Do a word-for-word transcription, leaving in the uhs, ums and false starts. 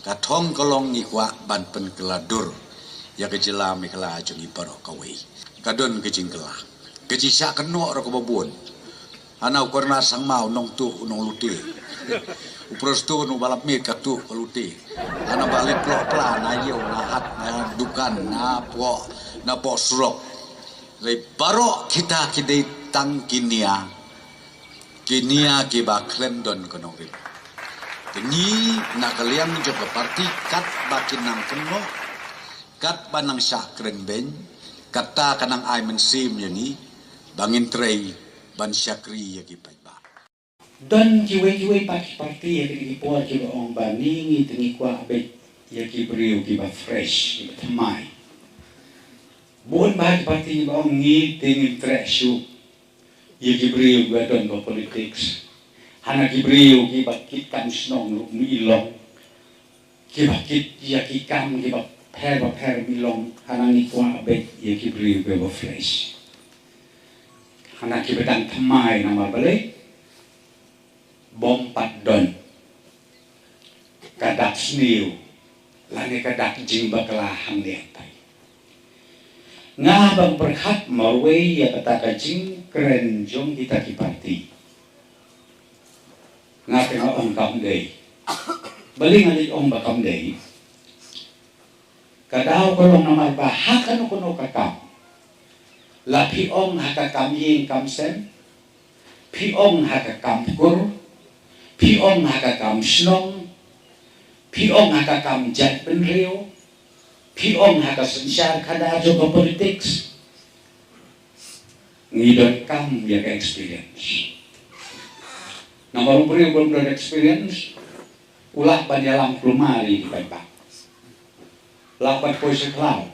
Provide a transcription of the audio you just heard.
Ka thong ka long ngi kwah ban pynkylla dur ïa ka jylla Meghalaya jong ngi baroh kawei. Ka don ka jingkylla, ka jingshah kynnoh ruh kaba bun. Hana u Conrad Sangma u nongtuh u nonglute. U Prestone uba la miet ka tuh ka lute. Hana ba leit ploh pla na ïew na hat na dukan na poh na poh surok. Hynrei baroh kita ki dei tang ki nia, ki nia kiba khlem don ka nongrim. Te ngi na ka liang jong ka parti katba kin nang kynnoh, katba nang shah kren beiñ, kata ka nang ai mynsiem ïa ngi ba ngin trei ban shakri ïa ki paidbah. Don kiwei kiwei pat ki parti ha kine ki por kiba ong ba ngi, ngi te ngi kwah beit ïa ki briew kiba fresh, kiba thymmai. Bun bah ki parti kiba ong ngi te ngin treh shuh ïa ki briew kiba don ha politics. Hana ki briew kiba kit kam shnong ruh ngi long. Kiba kit ïa ki kam kiba pher ba pher ngi long, hana ngi kwah beit ïa ki briew kiba fresh. Hana kiba dang thymmai namar balei? Bym pat don ka dak sniew lane ka dak jingbakla hangne hangtai. Nga ban pyrkhat marwei ïa kata ka jingkren jong kita ki parti. Nga te nga ong kam dei. Balei nga dei ong ba kam dei? Ka daw ka long namar ba ha kano kano ka kam, la phi ong ha ka kam ïing kam sem, phi ong ha ka kam kur, phi ong ha ka kam shnong, phi ong ha ka kam jaitbynriew, phi ong ha ka synshar khadar jong ka politics. Ngi donkam ïa ka experience. Namar u briew bym don experience u lah ban ïalam kulmar ïa ki paidbah. Lah ban poi sha khlaw.